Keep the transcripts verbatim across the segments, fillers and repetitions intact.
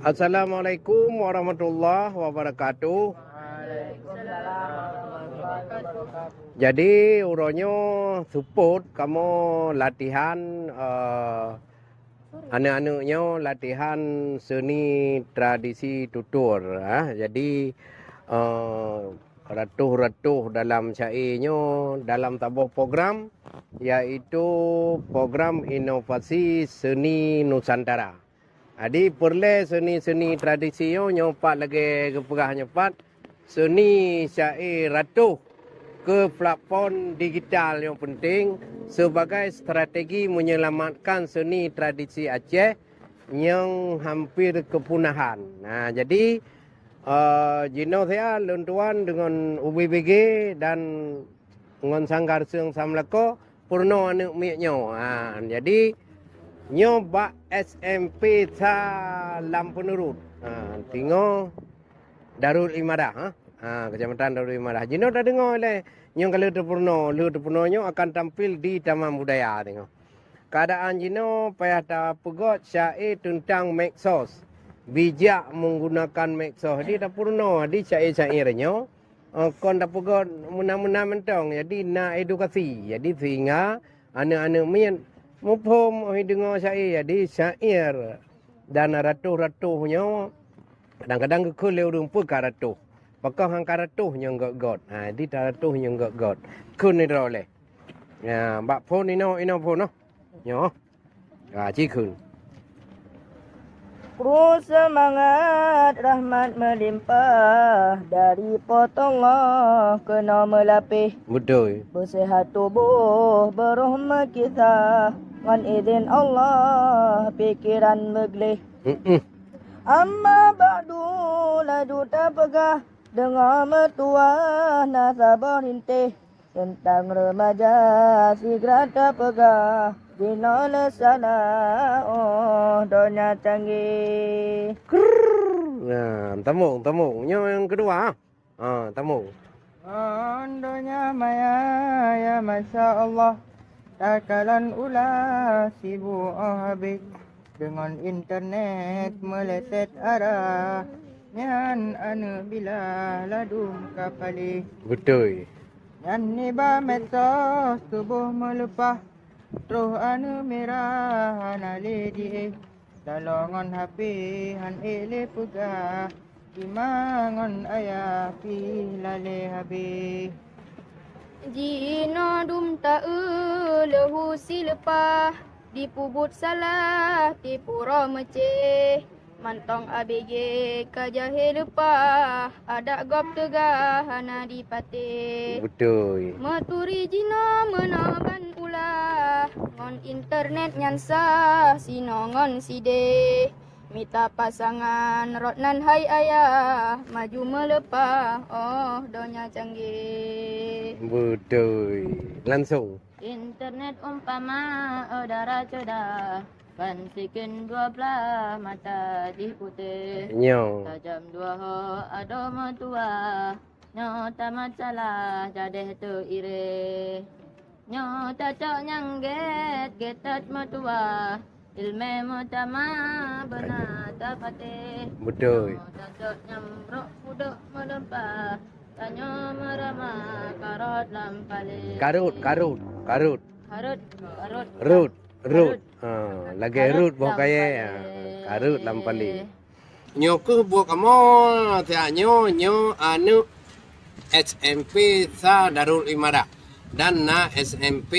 Assalamualaikum warahmatullahi wabarakatuh. Jadi, uroe nyoe seupôt kamoe latihan, eh, aneuk-aneuk nyoe latihan seni tradisi tutur, ah. Jadi, eh, ratoh-ratoh dalam syair nyoe dalam saboh program, yaitu program inovasi seni Nusantara. Jadi, peureulée seni-seni tradisi nyoe, nyoe pat lagée geupeugah nyoe pat, seni syair ratoh keu platform digital nyoe penting sebagai strategi menyelamatkan seni tradisi Aceh nyang hampir kepunahan. Nah, jadi, eh, jinoe siat lôn tuan deungon U B B G dan ngon Sanggar Seung Samlako peurunoe aneuk miet nyoe. Ha, jadi nyoe bak S M P sa lam Peunurut. Ha, tingoe Darul Imadah, ha. Ha, Kecamatan Darul Imadah. Jinoe tadeungoe lé nyang ka lheueh teupeurunoe, lheueh teupeurunoe nyoe akan tampil di Taman Budaya tingoe. Keadaan jinoe payah tapeugot syair teuntang medsos. Bijak menggunakan medsos. Jadi tapeurunoe di syair-syair nyoe. Oh, kon tapeugot meunan-meunan mantong. Jadi na edukasi. Jadi sehingga aneuk-aneuk miet muphom oh deungoe syair. Jadi syair dan ratoh-ratoh nyoe kadang-kadang geukheun lé ureuëng peue ka ratoh. Pakon han ka ratoh nyang got-got. Ha, jadi ta ratoh nyang got-got. Kheun ni droe lé. Ya, bak phon inoe, inoe phon noh. Nyoe. Ka cikheun. Kru seumangat rahmat meulimpah dari Po teu Allah keunoe meulapéh. Beutôi. Beuseuhat tuboh beuroh meukisah ngon idhin Allah pikeran meugleh. Mm-mm. Amma ba'du laju tapeugah deungoe meutuwah na saboh lintéh. Teuntang reumaja sigra tapeugah jinoe leusana oh donya canggih. Krrrr. Nah, tamong, tamong. Nyoe nyang keudua. Ha, tamong. Ngon donya maya, ya masya Allah, takalon ulah sibu oh habéh. Deungon internet meuleset arah, nyan aneuk bila ladum ka paléh. Beutôi. Nyan nibak medsos tuboh meuleupah, troh aneuk mirah hana lé jiéh. Laloe ngon H P han ék lé peugah, ima ngon ayah pih lalé habéh. Jinoe dum taeu leuhu sileupah, dipeubuet salah, tipu droe meucéh. Mantong A B G ka jahé leupah, adak gob teuga hana dipatéh. Beutôi. Meuturi jinoe meunoe ban ulah, ngon internet nyan sah sinoe ngon sidéh. Mita pasangan rot nan hai ayah, maju meuleupah oh donya canggih. Beutôi. Langsung. Internet umpama udara ceudah, ban sikén dua blah mata jih putéh. Nyoe. Tajam dua ho adoe meutuwah, nyoe tamat salah jadeh teu ireh. Nyoe cocok nyang gét, gét that meutuwah, ileumé meutamah beuna tapatéh. Beutôi. Nyoe cocok nyang brok pudok meuleupah, tanyoe meurama karot lam paléh. Karot, karot, karot. Karot, karot. Rot, rot. Karot. Ha, lagée karot rot boh lam kayée, ha, paléh. Karot lam paléh. Nyoe keuh buet kamoe siat nyoe, nyoe aneuk S M P sa Darul Imadah dan na S M P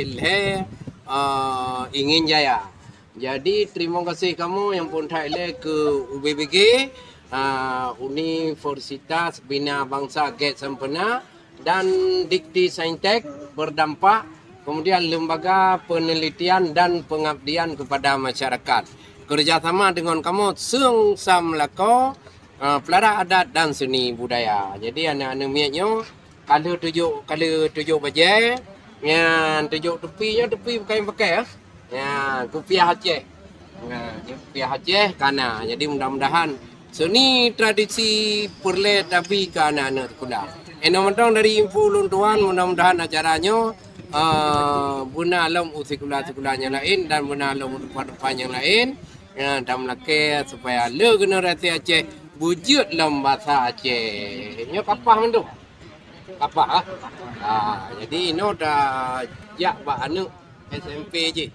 lhée, eh, Ingin Jaya. Jadi, teurimong gaséh kamoe nyang phon that ilée keu U B B G, ah, Universitas Bina Bansa Gét Sampoerna, dan Dikti Saintek Berdampak, kemudian Lembaga Penelitian dan Pengabdian Kepada Masyarakat. Kerjasama dengan kamoe Seung Sam Lakoe, ah, Pelara Adat dan Seni Budaya. Jadi, aneuk-aneuk miet nyoe, ka lheueh tujok, ka lheueh tujok bajée, nyan tujok tupi nyoe, tupi bukan nyang pakai, ah. Nyan, kupiah Aceh. Nah, kupiah Aceh ka na. Jadi, mudah-mudahan seni tradisi peureulée tabi keu aneuk-aneuk sikula. Inoe mantong dari info ulôn tuan, mudah-mudahan acara nyoe, eh, beuna lom u sikula-sikula nyang laén dan beuna lom u teumpat-teumpat nyang laén. Ya, tameulakée supaya le generasi Aceh beujeuet lom basa Aceh. Nyoe kapah mandum. Kapah, ah. Ah, jadi inoe tajak bak aneuk S M P jih.